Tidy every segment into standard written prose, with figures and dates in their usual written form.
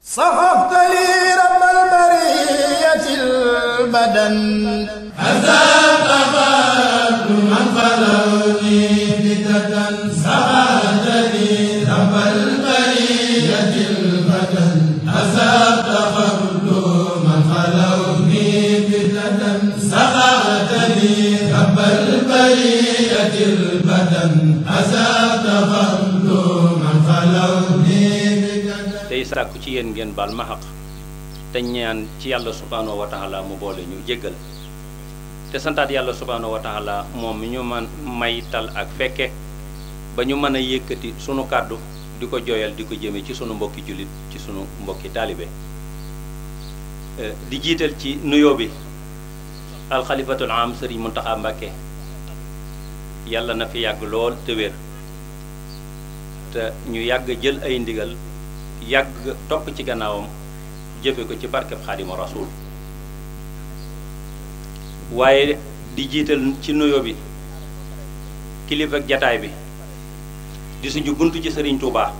صحبت لي رب البرية البدن هذا تفاد من خلوني بددا صحبت لي رب البرية البدن هذا تفاد من خلوني بددا صحبت لي رب البرية البدن هذا تفاد من خلوني tey sàkku ci yéen ngeen baal ma xaq te ñaan ci yàlla subhaanahu wa taala mu boole ñu jéggal te santaat yàlla subhaanahu wa taala moom mi ñu man may tal ak fekke ba ñu mën a yëkkati sunu kàddu di ko jooyal di ko jëme ci sunu mbokki jullit ci sunu mbokki taalibe di jiital ci nuyoo bi alxalifatul am sëriñ Muntaxa Mbàkke yàlla na fi yàgg lool te wér te ñu yàgg jël ay ndigal yàgg topp ci gannaawam jëfe ko ci barkeb xaadimu rasuul waaye di jiital ci nuyoo bi kilifa ak jataay bi di suñu buntu ci sëriñ Touba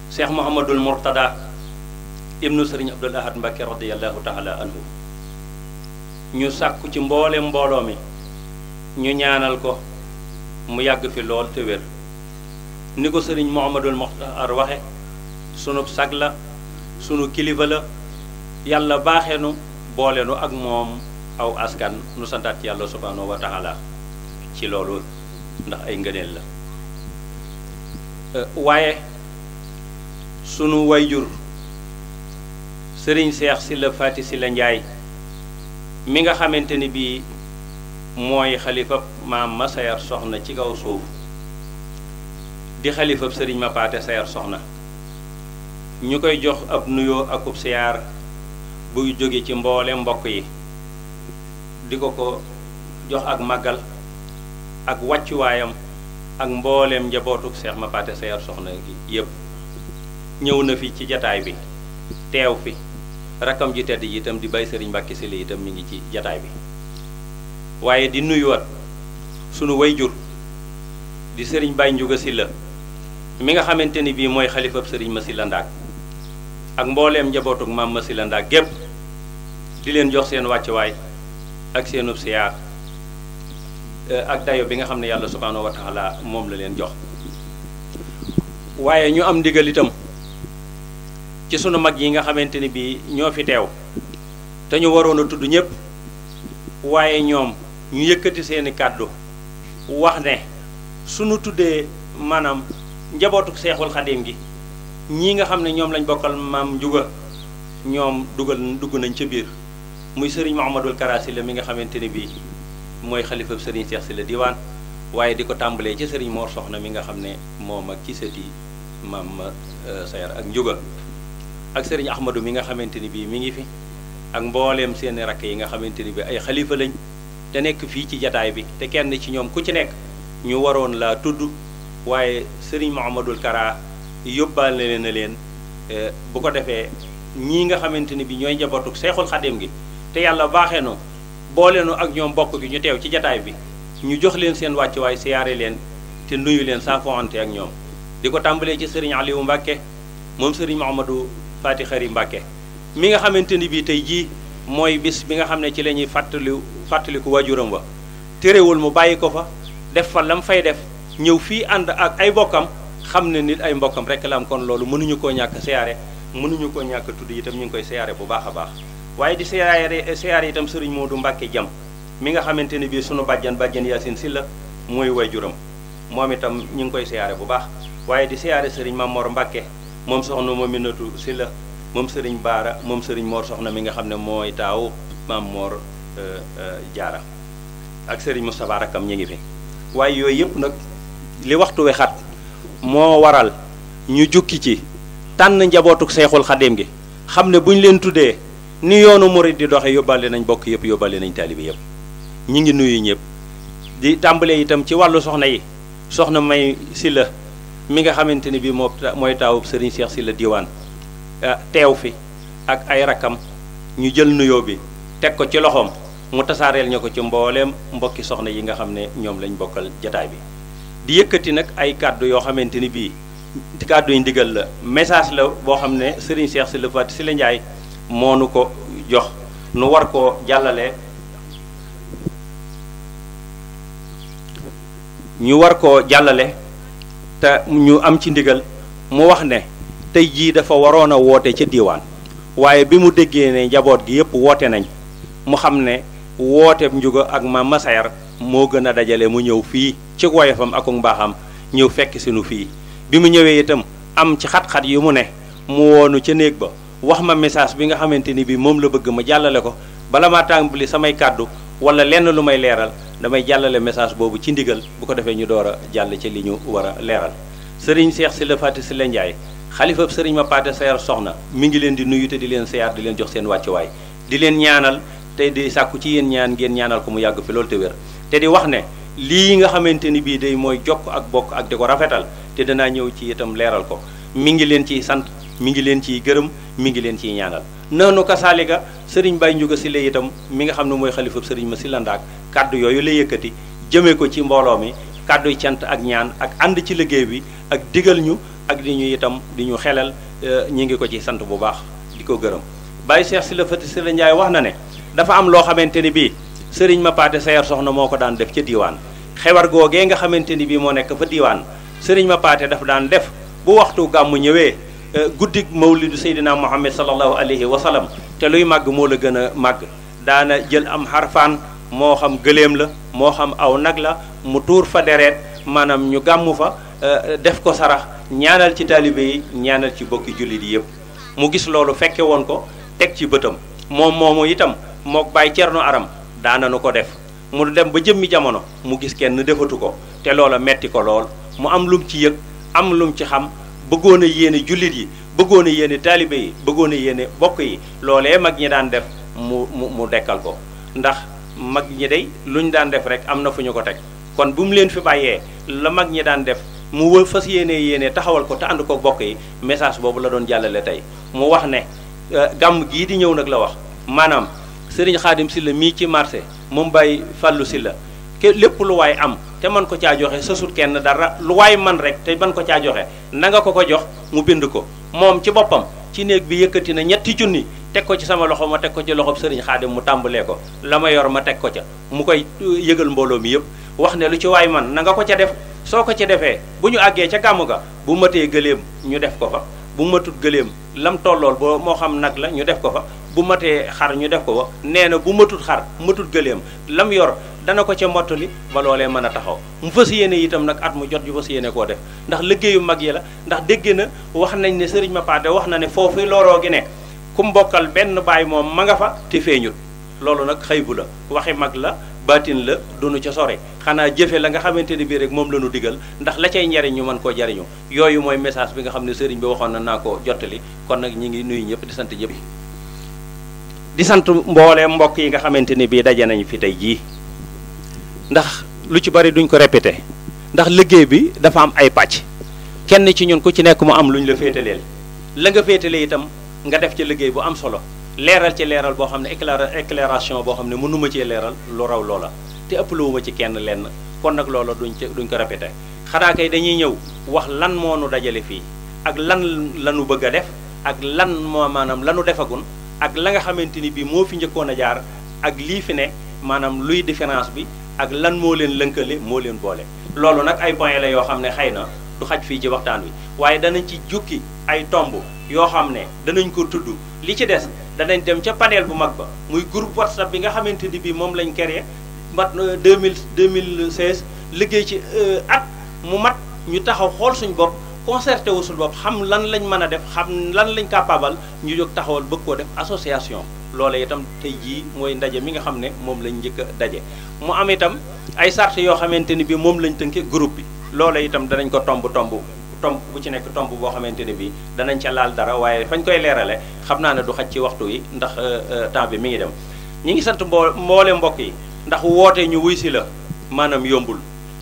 Cheikh Mouhamadul Mourtada ibnu sëriñ Abdul Ahad Mbacké radiyallahu taala anhu ñu sàkku ci mbooloo mi ñu ñaanal ko mu yàgg fi lool te wér ni ko sëriñ Mouhamadul Mourtada waxe sunu sag la sunu kilifa la yàlla baaxeenu boolenu ak moom aw askan nu santaat ci yàlla subhaanahu wa taala ci loolu ndax ay ngëneel la waaye sunu wayjur sëriñ Seex Sylla Faty Sylla Njaay mi nga xamante ni bii mooy xalifab maam ma sayar soxna ci kaw suuf di xalifab sëriñ ma paate sayar soxna ñu koy jox ab nuyoo akub siyaar buy jóge ci mboole mbokk yi di ko jox ak màggal ak wàccuwaayam ak mbooleem njabootuk Seex ma paate sayar soxna gi yépp ñëw na fi ci jataay bi teew fi rakkam ji tedd ji itam di bay sëriñ Mbàkke Sylla itam mi ngi ci jataay bi waaye di nuyuwaat sunu wayjur di sëriñ Baye Njuga Sylla mi nga xamante ni bii mooy xalifab sëriñ ma Sylla Ndaak ak mbooleem njabootuk maam ma Sylla Ndaak gépp di leen jox seen wàccuwaay ak seenub siyaar ak dayo bi nga xam ne yàlla subhaanahu wa taala moom la leen jox waaye ñu am ndigal itam ci sunu mag yi nga xamante ni bii ñoo fi teew te ñu waroon a tudd ñépp waaye ñoom ñu yëkkati seeni kàddu wax ne sunu tuddee maanaam njabootuk seexul xadim gi ñii nga xam ne ñoom lañ bokkal maam Njuga ñoom dugg nañ ca biir muy sëriñ Mouhamadul Kara Sylla mi nga xamante ni bii mooy xalifab sëriñ Seex Sylla diwaan waaye di ko tàmbalee ci sëriñ Mor Soxna mi nga xam ne moom ak ci sëti maam ma sayar ak Njuga ak sëriñ Ahmadou mi nga xamante ni bii mi ngi fi ak mbooleem seeni rakk yi nga xamante ni bii ay xalifa lañ te nekk fii ci jataay bi te kenn ci ñoom ku ci nekk ñu waroon laa tudd waaye sëriñ Mouhamadul Kara yóbbaale na leen bu ko defee ñii nga xamante ni bi ñooy njabootu seexul xadim gi te yàlla baaxee no booleenu ak ñoom bokk gi ñu teew ci jataay bi ñu jox leen seen wàccuwaay siyaare leen te nuyu leen saafoante ak ñoom di ko tàmbalee ci sëriñ Aliou Mbàkke moom sëriñ Mouhamadou Faty Khary Mbàkke mi nga xamante ni bi tey jii mooy bis bi nga xam ne ci la ñuy fàttaliku waajuram wa terewul mu bàyyi ko fa def fa lam fay def ñëw fii ànd ak ay bokkam xam ne nit ay mbokkam rek la am kon loolu mënuñu koo ñàkk siyaare mënuñu koo ñàkk tudd itam ñu ngi koy siyaare bu baax a baax waaye di siyaare itam sëriñ Moodu Mbàkke Jam mi nga xamante ni bii sunu bàjjan Yaasin Sylla mooy waajuram moom itam ñu ngi koy siyaare bu baax waaye di siyaare sëriñ Mamor Mbàkke moom soxna Mominatu Sylla moom sëriñ Baara moom sëriñ Mor Soxna mi nga xam ne mooy taawu Maam Mor Jaara ak sëriñ Moustapha rakkam ñu ngi fi waaye yooyu yëpp nag li waxtu we xat moo waral ñu jukki ci tànn njabootuk seexul xadim gi xam ne bu ñu leen tuddee ni yoonu murid di doxe yóbbaale nañ bokk yëpp yóbbaale nañ taalibi yëpp ñi ngi nuyu ñëpp di tàmbalee itam ci wàllu soxna yi soxna May Sylla mi nga xamante ni bii mooy taawub sëriñ Seex Sylla diwaan teew fi ak ay rakkam ñu jël nuyoo bi teg ko ci loxoom mu tasaareel ñu ko ci mbooleem mbokki soxna yi nga xam ne ñoom lañ bokkal jataay bi di yëkkati nag ay kàddu yoo xamante ni bii kàddu yi ndigal la message la boo xam ne Serigne Cheikh Sylla Faty Sylla Ndiaye moo nu ko jox nu war koo jàllale te ñu am ci ndigal mu wax ne tey jii dafa waroon a woote ca diiwaan waaye bi mu déggee ne njaboot gi yëpp woote nañ mu xam ne wooteeb njuga ak ma masayar moo gën a dajale mu ñëw fii ci woyofam ak mbaaxam ñëw fekk sinu fii bi mu ñëwee itam am ci xat-xat yu mu ne mu woonu ca néeg ba wax ma message bi nga xamante ni bi moom la bëgg ma jàllale ko bala maa tàmbali samay kàddu wala lenn lu may leeral damay jàllale message boobu ci ndigal bu ko defee ñu door a jàll ci li ñu war a leeral Serigne Cheikh Sylla Faty Sylla Ndiaye xalifab Serigne Mapaté Sayar Soxna mi ngi leen di nuyu te di leen siyaar di leen jox seen wàccuwaay di leen ñaanal te di sàkku ci yéen ñaan ngeen ñaanal ko mu yàgg fi loolu te wér te di wax ne lii nga xamante ni bii day mooy jokk ak bokk ak di ko rafetal te danaa ñëw ci itam leeral ko mi ngi leen ciy sant mi ngi leen ciy gërëm mi ngi leen ciy ñaanal noonu kasaalika Serigne Baye Ndiouga Sylla itam mi nga xam ne mooy xalifab Serigne ma Sylla Ndaak kàddu yooyu la yëkkati jëmee ko ci mbooloo mi kàdduy cant ak ñaan ak ànd ci liggéey bi ak digal ñu ak di ñu itam di ñu xelal ñi ngi ko ci sant bu baax di ko gërëm Baye Cheikh Sylla Faty Sylla Ndiaye wax na ne dafa am loo xamante ni bii Serigne Mapaté Sayar Soxna moo ko daan def ca diiwaan xewar googee nga xamante ni bii moo nekk fa diiwaan Serigne Mapaté dafa daan def bu waxtu gàmmu ñëwee guddig mawlidu Seydina Muhammad sallallahu alayhi wa sallam te luy màgg moo la gën a màgg daana jël am xarfaan moo xam gëléem la moo xam aw nag la mu tuur fa deret maanaam ñu gàmmu fa def ko sarax ñaanal ci taalibe yi ñaanal ci bokki jullit yi yëpp mu gis loolu fekke woon ko teg ci bëtam moom moomu itam mook Baay Cerno Aram daana nu ko def mu dem ba jëmmi jamono mu gis kenn defatu ko te loola metti ko lool mu am lum ci yëg am lum ci xam bëggoon a yéene jullit yi bëggoon a yéene taalibe yi bëggoon a yéene bokk yi loolee mag ñi daan def mu dekkal ko ndax mag ñi day luñ daan def rek am na fu ñu ko teg kon bu mu leen fi bàyyee la mag ñi daan def mu fas yéene taxawal ko te ànd ko bokk yi message boobu la doon jàllale tey mu wax ne gàmm gii di ñëw nag la wax maanaam Serigne Khadim Sylla mii ci marché moom Baye Fallou Sylla lépp lu waay am te man ko caa joxe sësut kenn dara lu waay man rek te man ko caa joxe na nga ko jox mu bind ko moom ci boppam ci néeg bi yëkkati na 3 junni teg ko ci sama loxo ma teg ko ci loxob Serigne Khadim mu tàmbalee ko la ma yor ma teg ko ca mu koy yëgal mbooloo mi yëpp wax ne lu ci waay man na nga ko ca def soo ko ca defee bu ñu àggee ca gàmm ga bu matee gëléem ñu def ko fa bu matut gëléem lam tollool boo moo xam nag la ñu def ko fa bu matee xar ñu def ko fa nee na bu matut xar matut gëléem lam yor dana ko ca mottali ba loolee mën a taxaw mu fas yéene itam nag at mu jot yu fas yéene koo def ndax liggéeyu mag yi la ndax dégg na wax nañ ne Serigne Mapaté wax na ne foofu loroo gi ne ku mbokkal benn baay moom ma nga fa te feeñut loolu nag xëy bu la waxi mag la baatin la dunu ca sore xanaa jëfe la nga xamante ne bii rek moom la ñu digal ndax la cay njariñ ñu mën koo jariñu yooyu mooy message bi nga xam ne Serigne bi waxoon na naa ko jottali kon nag ñi ngi nuyu ñëpp di sant ñëpp di sant mbooleem mbokk yi nga xamante ne bii daje nañu fi tey jii ndax lu ci bari duñ ko répété ndax liggéey bi dafa am ay pàcc kenn ci ñun ku ci nekk mu am lu ñu la féetaleel la nga féetalee itam nga def ci liggéey bu am solo leeral ci leeral boo xam ne éclairation boo xam ne mënuma cee leeral lu raw loola te ëpp luwuma ci kenn lenn kon nag loola duñ ko répété xanaa kay dañuy ñëw wax lan moo nu dajale fii ak lan lanu bëgg a def ak lan moo maanaam lanu defagun ak la nga xamante ni bii moo fi njëkkoon a jaar ak lii fi ne maanaam luy différence bi ak lan moo leen lënkale moo leen boole loolu nag ay point la yoo xam ne xëy na du xaj fii ci waxtaan wi waaye danañ ci jukki ay tomb yoo xam ne danañ ko tudd li ci des danañ dem ca panel bu mag ba muy groupe WhatsApp bi nga xamante ni bii moom lañ créé mat 2016 liggéey ci at mu mat ñu taxaw xool suñ bopp concerté wu suñ bopp xam lan lañ mën a def xam lan lañ capable ñu jóg taxawal bëgg koo def association loola itam tey jii mooy ndaje mi nga xam ne moom lañ njëkk a daje mu am itam ay sart yoo xamante ni bii moom lañ tënke groupe bi loola itam danañ ko tomb bu ci nekk tomb boo xamante ne bii danañ ca laal dara waaye fañ koy leerale xam naa ne du xaj ci waxtu yi ndax temps bi mi ngi dem ñi ngi sant mboole mbokk yi ndax woote ñu wuy si la maanaam yombul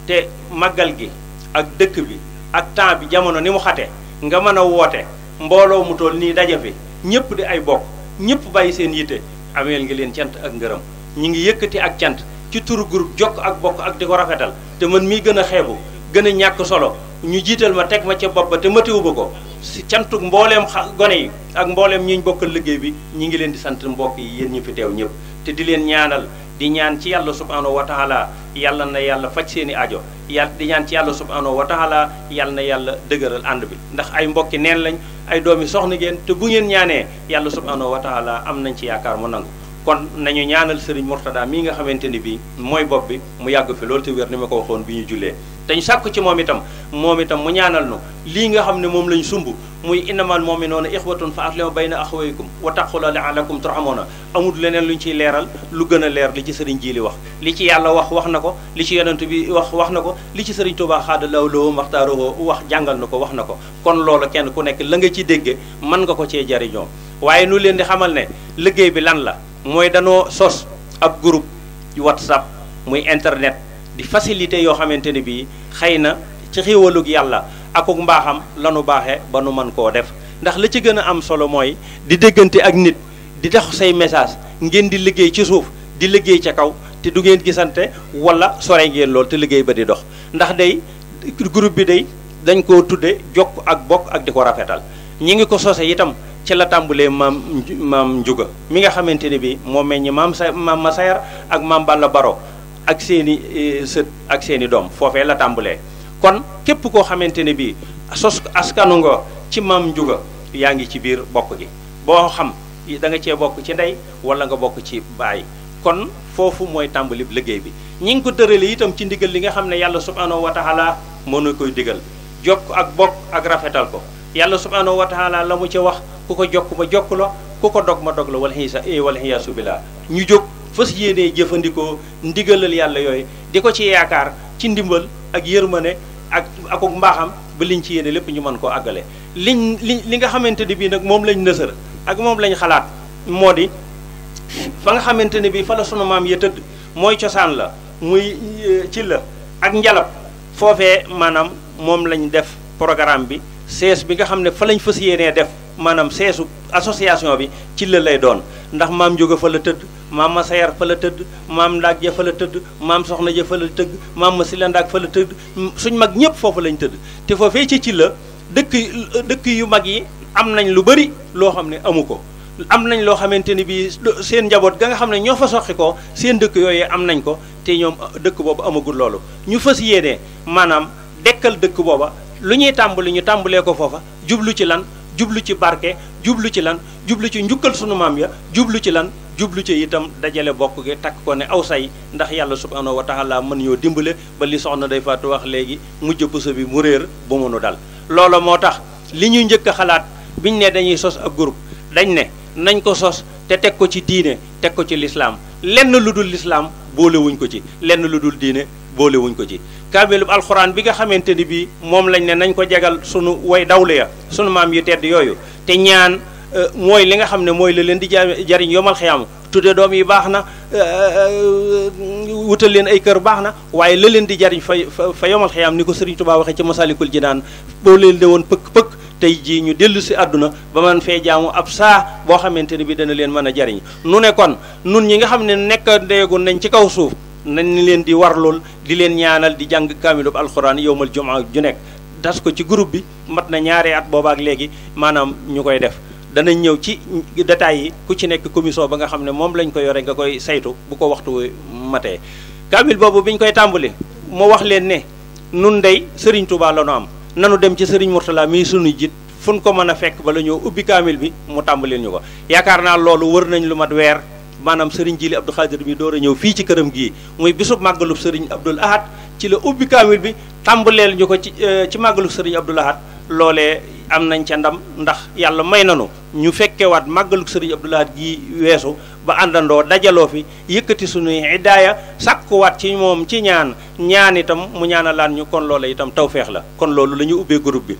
te màggal gi ak dëkk bi ak temps bi jamono ni mu xate nga mën a woote mbooloo mu toll nii daje fi ñëpp di ay bokk ñëpp bàyyi seen yitte ameel ngi leen cant ak ngërëm ñi ngi yëkkati ak cant ci turu groupe jokk ak bokk ak di ko rafetal te man mii gën a xeebu gën a ñàkk solo ñu jiital ma teg ma ca bopp ba te matiwu ba ko si cantuk mbooleem gone yi ak mbooleem ñi ñu bokkal liggéey bi ñi ngi leen di sant mbokk yi yéen ñu fi teew ñëpp te di leen ñaanal di ñaan ci yàlla subhanahu wa taala yàlla na yàlla faj seeni ajo yàlla di ñaan ci yàlla subhanahu wa taala yàlla na yàlla dëgëral ànd bi ndax ay mbokki neen lañ ay doomi soxna ngeen te bu ngeen ñaanee yàlla subhanahu wa taala am nañ ci yaakaar mu nangu kon nañu ñaanal Serigne Mourtada mii nga xamante ni bii mooy bopp bi mu yàgg fi loolu te wér ni ma ko waxoon bi ñu jullee dañ sàkku ci moom itam mu ñaanal nu lii nga xam ne moom lañ sumb muy innamal mu'minuuna ixwatun fa aslihu bayna axawaykum wa taqulla la'allakum turhamuuna amul leneen luñ ciy leeral lu gën a leer li ci Serigne Jili wax li ci yàlla wax na ko li ci yonent bi wax na ko li ci Serigne Touba xaadalaw loo maxtaaroo wax jàngal na ko wax na ko kon loola kenn ku nekk la nga ci dégge mën nga ko cee jariñoo waaye nu leen di xamal ne liggéey bi lan la mooy danoo sos ab groupe WhatsApp muy internet di facilité yoo xamante ne bii xëy na ci xéewalug yàlla akuk mbaaxam lanu baaxee ba nu mën koo def ndax la ci gën a am solo mooy di déggante ak nit di tax say message ngeen di liggéey ci suuf di liggéey ca kaw te du ngeen gisante wala sore ngeen lool te liggéey ba di dox ndax day groupe bi day dañ koo tudde jokk ak bokk ak di ko rafetal ñi ngi ko sose itam ci la tàmbulee maam Njuga mi nga xamante ne bi moo meññ maam Masayar ak maam Balla Baro ak seeni sët ak seeni doom foofee la tàmbulee kon képp koo xamante ne bii sos askanu nga ci maam Njuga yaa ngi ci biir bokk gi boo xam da nga cee bokk ci ndey wala nga bokk ci baay kon foofu mooy tàmbali liggéey bi ñi ngi ko tërale itam ci ndigal li nga xam ne yàlla subhanahu wa taala moo nu koy digal jokk ak bokk ak rafetal ko yàlla subhanahu wa taala la mu ci wax ku ko jokk ma jokk la ku ko dog ma dog la wala xiyaasu billah ñu jóg fas yéenee jëfandikoo ndigalal yàlla yooyu di ko ci yaakaar ci ndimbal ak yërmane ak mbaaxam ba liñ ci yéene lépp ñu mën koo àggale li nga xamante ne bii nag moom lañ nësër ak moom lañ xalaat moo di fa nga xamante ne bii fa la sunu maam ya tëdd mooy cosaan la muy ci la ak njalab foofee maanaam moom lañ def programme bi sees bi nga xam ne fa lañ fas yéenee def maanaam seesu association bi ci la lay doon ndax maam Njóga fa la tëdd maam Masayar fa la tëdd maam Ndaag ja fa la tëdd maam Soxna ja fa la tëgg maam Masila Ndaag fa la tëdd suñ mag ñëpp foofu lañ tëdd te foofee ci la dëkk yu mag yi am nañ lu bari loo xam ne amu ko am nañ loo xamante ni bii seen njaboot ga nga xam ne ñoo fa soqi ko seen dëkk yooyu am nañ ko te ñoom dëkk boobu amagul loolu ñu fas yéenee maanaam dekkal dëkk booba lu ñuy tàmbali ñu tàmbalee ko foofa jublu ci lan jublu ci barke jublu ci lan jublu ci njukkal sunu maam ya jublu ci lan jublu ci itam dajale bokk gi takk ko ne aw say ndax yàlla subhanahu wa taala mën ñoo dimbale ba li soxna day faatu wax léegi mujj puso bi mu réer ba mënu dal loolu moo tax li ñuy njëkk a xalaat biñ ne dañuy sos ab groupe dañ ne nañ ko sos te teg ko ci diine teg ko ci lislaam lenn lu dul lislaam boolewuñ ko ci lenn lu dul diine boolewuñ ko ci kaamilub alxuraan bi nga xamante ni bii moom lañ ne nañ ko jagal sunu way dawle ya sunu maam yu tedd yooyu te ñaan mooy li nga xam ne mooy la leen di jariñ yomal xiyaam tudde doom yi baax na wutal leen ay kër baax na waaye la leen di jariñ fa yomal xiyaam ni ko Sëriñ Tuubaa waxee ci Masalikul Jinaan boo leen de woon pëkk-pëkk tey jii ñu dellu si àdduna ba man fee jaamu ab saa boo xamante ne bi dana leen mën a jariñ nu ne kon nun ñi nga xam ne nekk ndeegun nañ ci kaw suuf nañ leen di warlul di leen ñaanal di jàng kaamilub alxuraan yowmal jumaa ju nekk das ko ci groupe bi mat na ñaari at boobaak léegi maanaam ñu koy def danañ ñëw ci détails yi ku ci nekk commission ba nga xam ne moom lañ ko yore nga koy saytu bu ko waxtu matee kaamil boobu biñ koy tàmbali moo wax leen ne nun dey Serigne Touba la nu am nanu dem ci Serigne Mourtala mii sunu jiit fu ñu ko mën a fekk bala ñoo ubbi kaamil bi mu tàmbalil ñu ko yaakaar naa loolu wër nañ lu mat weer maanaam Serigne Jili Abdou Khadir mi door a ñëw fii ci këram gii muy bisub màggalub Serigne Abdoul Ahad ci la ubbi kaamil bi tàmbaleel ñu ko ci màggalub Serigne Abdoul Ahad loolee am nañ ca ndam ndax yàlla may nanu ñu fekkewaat màggalub Serigne Abdoul Ahad gii weesu ba àndandoo dajaloo fi yëkkati suñuy idaaya sàkkuwaat ci moom ci ñaan itam mu ñaanalaan ñu kon loola itam tawfeex la kon loolu la ñu ubbee groupe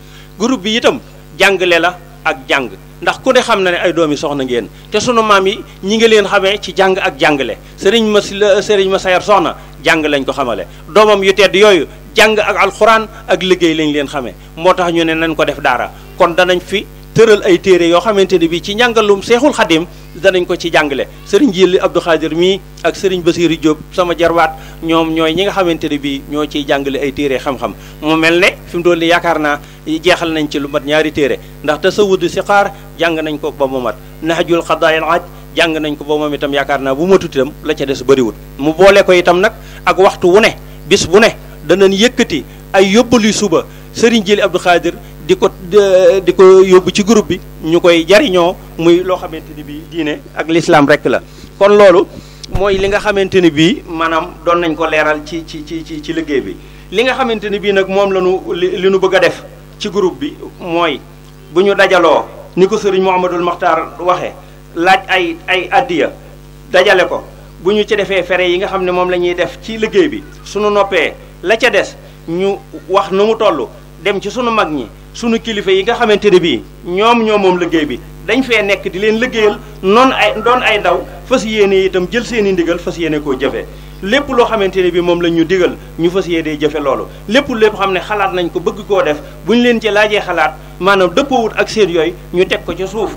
bi itam jàngale la ak jàng ndax ku ne xam na ne ay doomi soxna ngeen te sunu maam yi ñi ngi leen xamee ci jàng ak jàngale Serigne Masayar soxna jàng lañ ko xamale doomam yu tedd yooyu jàng ak alxuraan ak liggéey lañ leen xamee moo tax ñu ne nañ ko def daara kon danañ fi tëral ay téere yoo xamante ne bii ci njàngalum Seexul Xadim danañ ko ci jàngale sëriñ Jili Abdou Khadir mii ak sëriñ Basiru Diop sama jarwaat ñoom ñooy ñi nga xamante ne bii ñoo ciy jàngale ay téere xam-xam mu mel ne fi mu doon li yaakaar naa jeexal nañ ci lu mat ñaari téere ndax tasawudu siqaar jàng nañ ko ba mu mat nahjul qadaa'il hajj jàng nañ ko ba moom itam yaakaar naa bu matut itam la ca des bëriwul mu boole ko itam nag ak waxtu wu ne bis bu ne danañ yëkkati ay yóbbalu suba sëriñ Jili Abdou Khadir di ko yóbbu ci groupe bi ñu koy jariñoo muy loo xamante ni bii diine ak l'islam rek la kon loolu mooy li nga xamante ni bii maanaam doon nañ ko leeral ci liggéey bi li nga xamante ni bii nag moom li nu bëgg a def ci groupe bi mooy bu ñu dajaloo ni ko sëriñ Mouhamadul Makhtar waxee laaj ay addiya dajale ko bu ñu ci defee fere yi nga xam ne moom la ñuy def ci liggéey bi suñu noppee la ca des ñu wax nu mu toll dem ci sunu mag ñi sunu kilifa yi nga xamante ne bii ñoom moom liggéey bi dañ fee nekk di leen liggéeyal doon ay ndaw fas yéene itam jël seen i ndigal fas yéene koo jëfee lépp loo xamante ne bii moom la ñu digal ñu fas yéene jëfe loolu lépp xam ne xalaat nañ ko bëgg koo def bu ñu leen ci laajee xalaat maanaam dëppoowut ak seen yooyu ñu teg ko ci suuf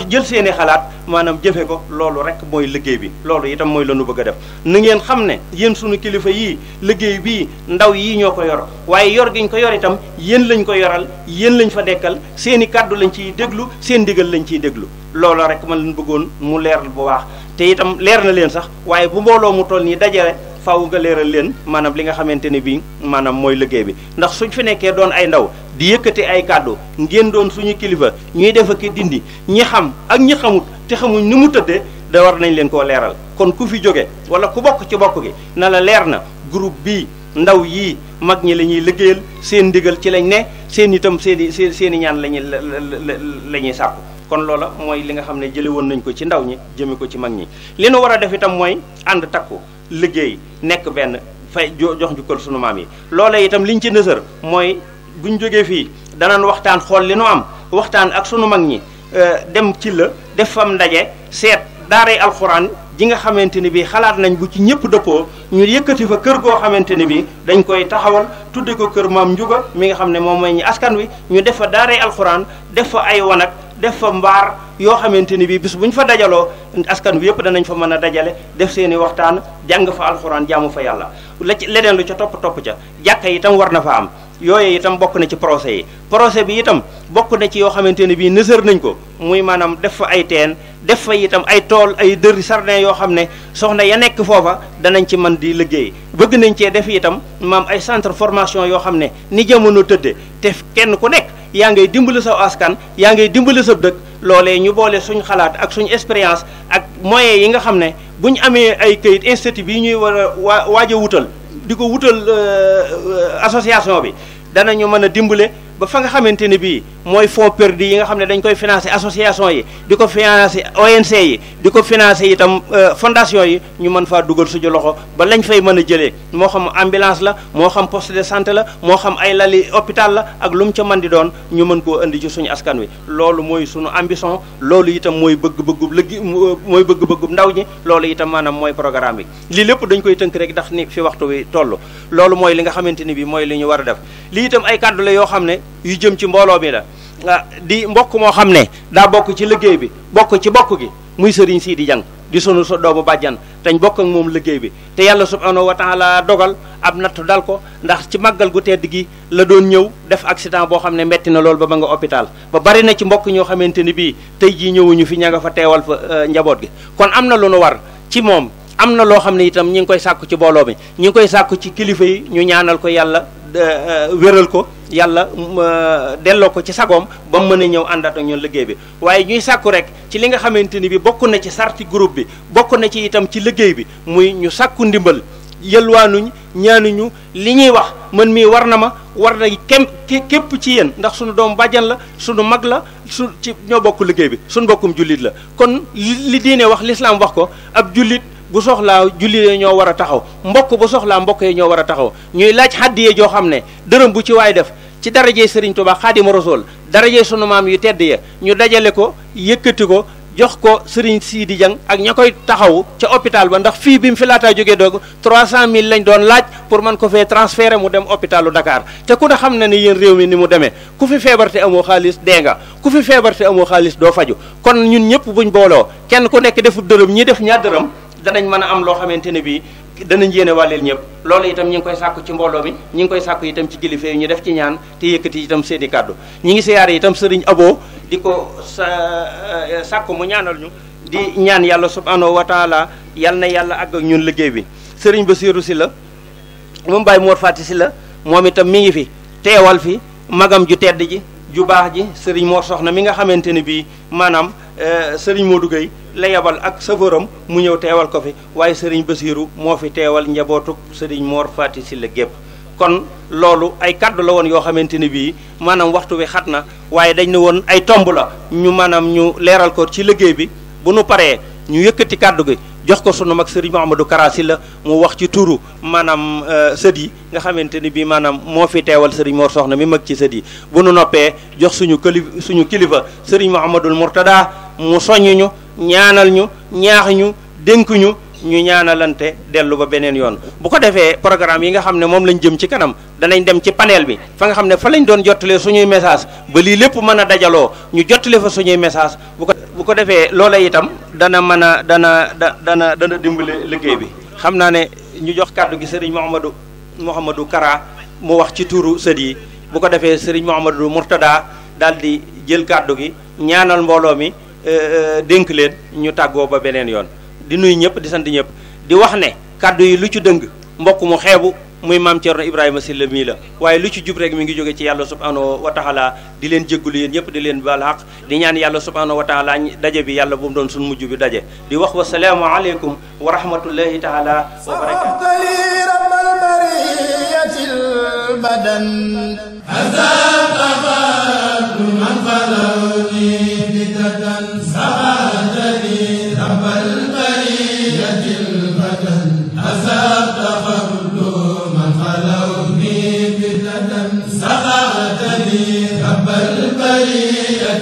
jël seeni xalaat maanaam jëfe ko loolu rek mooy liggéey bi loolu itam mooy la ñu bëgg a def na ngeen xam ne yéen sunu kilifa yii liggéey bii ndaw yii ñoo ko yor waaye yor giñ ko yor itam yéen lañ ko yoral yéen lañ fa dekkal seeni kàddu lañ ciy déglu seen ndigal lañ ciy déglu loolu rek man leen bëggoon mu leeral bu baax te itam leer na leen sax waaye bu mbooloo mu toll nii dajale faaw nga leeral leen maanaam li nga xamante ne bii maanaam mooy liggéey bi ndax suñ fi nekkee doon ay ndaw di yëkkati ay kàddu ngeen doon suñu kilifa ñuy def ak dindi ñi xam ak ñi xamut te xamuñ ni mu tëddee da war nañ leen koo leeral kon ku fi jóge wala ku bokk ci bokk gi na la leer na groupe bii ndaw yii mag ñi la ñuy liggéeyal seen ndigal ci lañ ne seen itam seen i ñaan la ñuy sàkku kon loola mooy li nga xam ne jële woon nañ ko ci ndaw ñi jëme ko ci mag ñi li nu war a def itam mooy ànd takku liggéey nekk benn fay jox njukkal sunu maam yi loola itam liñ ci nësër mooy buñ jógee fii danañ waxtaan xool li nu am waxtaan ak sunu mag ñi dem ci la def fam ndaje seet daaray alxuraan ji nga xamante ni bii xalaat nañ bu ci ñëpp dëppoo ñu yëkkati fa kër goo xamante ni bii dañ koy taxawal tudde ko kër maam Njuga mi nga xam ne moom mooy ñi askan wi ñu def fa daaray alxuraan def fa ay wanag def fa mbaar yoo xamante ni bii bis bu ñu fa dajaloo askan wi yëpp danañ fa mën a dajale def seen i waxtaan jàng fa alxuraan jaamu fa yàlla leneen lu ca topp ca jàkka itam war na fa am yooyu itam bokk na ci projet bi itam bokk na ci yoo xamante ne bii nësër nañ ko muy maanaam def fa ay teen def fa itam ay tool ay dëri sardin yoo xam ne soxna ya nekk foofa danañ ci mën di liggéey bëgg nañ cee def itam maam ay centre formation yoo xam ne ni jamono tëdde te kenn ku nekk yaa ngay dimbali sa askan yaa ngay dimbali sa dëkk loolee ñu boole suñ xalaat ak suñ expérience ak moyens yi nga xam ne bu ñu amee ay këyit institut bi ñuy war a waaj a wutal di ko wutal association bi danañu mën a dimbale ba fa nga xamante ne bii mooy fonds perdu yi nga xam ne dañ koy financer association yi di ko financer ONC yi di ko financer itam fondation yi ñu mën faa dugal suñu loxo ba lañ fay mën a jëlee moo xam ambulance la moo xam poste de santé la moo xam ay lali hôpital la ak lu mu ca mën di doon ñu mën koo indi ci suñu askan wi loolu mooy suñu ambition loolu itam mooy bëgg-bëggub mooy bëgg-bëggub ndaw ñi loolu itam maanaam mooy programme bi lii lépp dañ koy tënk rek ndax ni fi waxtu wi toll loolu mooy li nga xamante ni bi mooy li ñu war a def lii itam ay kàddu la yoo xam ne yu jëm ci mbooloo mi la di mbokk moo xam ne daa bokk ci liggéey bi bokk ci bokk gi muy sëriñ Sidi Dieng di sunu doomu bàjjan teñ bokk ak moom liggéey bi te yàlla subhanahu wa taala dogal ab nattu dal ko ndax ci màggal gu tedd gi la doon ñëw def accident boo xam ne metti na loolu ba nga hôpital ba bari na ci mbokk ñoo xamante ni bii tey jii ñëwuñu fi ña nga fa teewal fa njaboot gi kon am na lu nu war ci moom am na loo xam ne itam ñi ngi koy sàkku ci mbooloo mi ñi ngi koy sàkku ci kilifa yi ñu ñaanal ko yàlla wéral ko yàlla delloo ko ci sagoom ba mu mën a ñëw àndaat ak ñun liggéey bi waaye ñuy sàkku rek ci li nga xamante ni bi bokk na ci sarti groupe bi bokk na ci itam ci liggéey bi muy ñu sàkku ndimbal yëlwaanuñ ñaanuñu li ñuy wax man mii war na ma war na képp ci yéen ndax suñu doom bàjjan la suñu mag la ci ñoo bokk liggéey bi suñu bokkum jullit la kon li diine wax lislaam wax ko ab jullit bu soxlaa jullit ñoo war a taxaw mbokk bu soxlaa mbokk yi ñoo war a taxaw ñuy laaj xàddiyee joo xam ne dërëm bu ci waay def ci darajey Serigne Touba Xaadimu Rasuul darajey sunu maam yu tedd ya ñu dajale ko yëkkati ko jox ko Serigne Sidi Dieng ak ña koy taxaw ca hôpital ba ndax fii bi mu fi laataa jógee doog 300000 lañ doon laaj pour mën ko fee transféré mu dem hôpitalu Dakar te ku ne xam na ne yéen réew mi ni mu demee ku fi feebar te amoo xaalis dee nga ku fi feebar te amoo xaalis doo faju kon ñun ñëpp buñ booloo kenn ku nekk defu dërëm ñi def ñaar dërëm danañ mën a am loo xamante ne bii danañ yéene wàlleel ñëpp loolu itam ñi ngi koy sàkku ci mbooloo mi ñi ngi koy sàkku itam ci kilifa yi ñu def ci ñaan te yëkkati itam seeni kàddu ñi ngi siyaare itam sëriñ Abo di ko sàkku mu ñaanal ñu di ñaan yàlla subhanahu wa taala yal na yàlla àgg ak ñun liggéey bi sëriñ Basiiru si la moom Baye Mor Fati si la moom itam mi ngi fi teewal fi magam ju tedd ji ju baax ji sëriñ Mor Soxna mi nga xamante ne bii maanaam sëriñ Modou Gueye la yebal ak safëram mu ñëw teewal ko fi waaye sëriñ Basiiru moo fi teewal njabootuk sëriñ Mor Fati si la gépp kon loolu ay kaddu la woon yoo xamante ne bii maanaam waxtu wi xat na waaye dañ ne woon ay tomb la ñu maanaam ñu leeral ko ci liggéey bi bu nu paree ñu yëkkati kaddu gi jox ko sunu mag sëriñ Mouhamadou Kara Sylla mu wax ci turu maanaam sët yi nga xamante ni bii maanaam moo fi teewal sëriñ Mor Soxna mi mag ci sët yi bu nu noppee jox suñu kilifa sëriñ Mouhamadoul Mourtada mu soññ ñu ñaanal ñu ñaax ñu dénk ñu ñaanalante dellu ba beneen yoon bu ko defee programme yi nga xam ne moom lañ jëm ci kanam danañ dem ci panel bi fa nga xam ne fa lañ doon jottalee suñuy message ba lii lépp mën a dajaloo ñu jottale fa suñuy message bu ko defee loola itam dana mën a dana dimbale liggéey bi xam naa ne ñu jox kàddu gi sëriñ Mouhamadou Kara mu wax ci turu sët yi bu ko defee sëriñ Mouhamadou Mourtada daal di jël kàddu gi ñaanal mbooloo mi dénk leen ñu tàggoo ba beneen yoon di nuyu ñëpp di sant ñëpp di wax ne kàddu yi lu ci dëng mbokk mu xeebu muy maam Thierno Ibrahima Sylla mii la waaye lu ci jub rek mi ngi jóge ci yàlla subhanahu wa taala di leen jéggulu yéen ñëpp di leen baal xaq di ñaan yàlla subhanahu wa taala daje bi yàlla bu mu doon suñ mujj bi daje di wax wa salaamu aleykum wa rahmatullahi taala wa barakatu سخرتني رب البرية